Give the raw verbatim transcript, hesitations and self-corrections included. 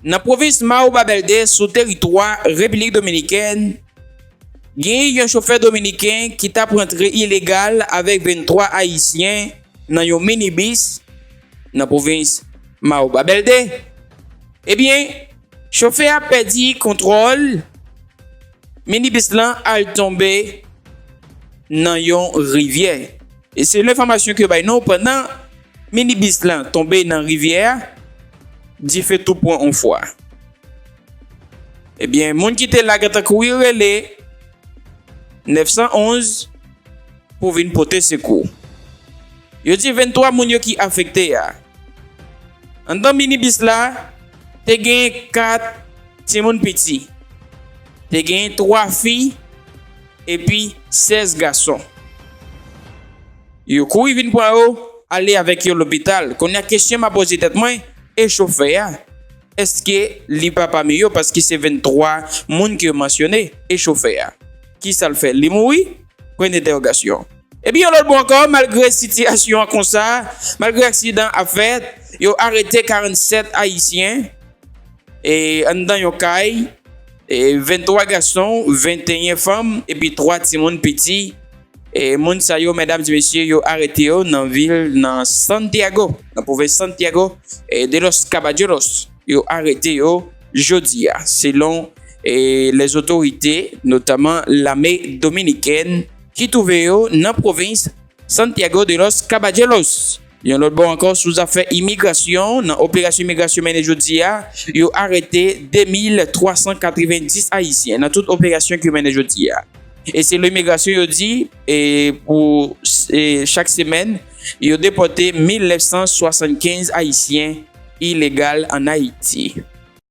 Nan pwovens Maubabelde, sou teritwa Repiblik Dominikèn, gen yon chofè dominiken ki t ap rantre ilegal avèk venntwa Ayisyen nan yon minibis nan pwovens Maubabelde. Ebyen, chofè a pèdi kontwòl, minibis lan al tonbe nan yon rivyè. E se enfòmasyon ke yo bay nou, pandan minibis lan tonbe nan rivyè a, dife tou pran yon fwa. Ebyen, moun ki te la gentan kouri rele nèf san onz pou vin pote sekou. Yo di venntwa moun yo ki afekte a. Anndan minibis la, te gen kat timoun piti. Te gen twa fi epi sèz gason. Yo kouri vin pran yo, ale avèk yo lopital. Kounye a, kesyon m ap poze tèt mwen, e chofè a? Èske li pa pami yo? Paske se venntwa moun ke yo mansyone, e chofè a? Kisa l fè? Li mouri? Pwen dentèwogasyon. Epi yon lòt bò ankò, malgre sitiyasyon an konsa, malgre aksidan ap fèt, yo arete karannsèt Ayisyen, e, anndan yon kay, e, venntwa gason, venteyen fanm, epi twa timoun piti. E, moun sa yo, medam e mesye, yo arete yo nan vil, nan Santiago, nan pwovens Santiago, e, de los Caballeros. Yo arete yo jodi a, selon, e, lèzotorite, notaman lame dominikèn, ki twouve yo nan pwovens Santiago de los Caballeros. Yon lòt bò ankò, sou zafè imigrasyon, nan operasyon imigrasyon mennen jodi a, yo arete de mil twa san katrevenndis Ayisyen nan tout operasyon ki yo mennen jodi a. E selon imigrasyon, yo di, e pou, e chak semèn, yo depòte mil nèf san swasannkenz Ayisyen ilegal ann Ayiti.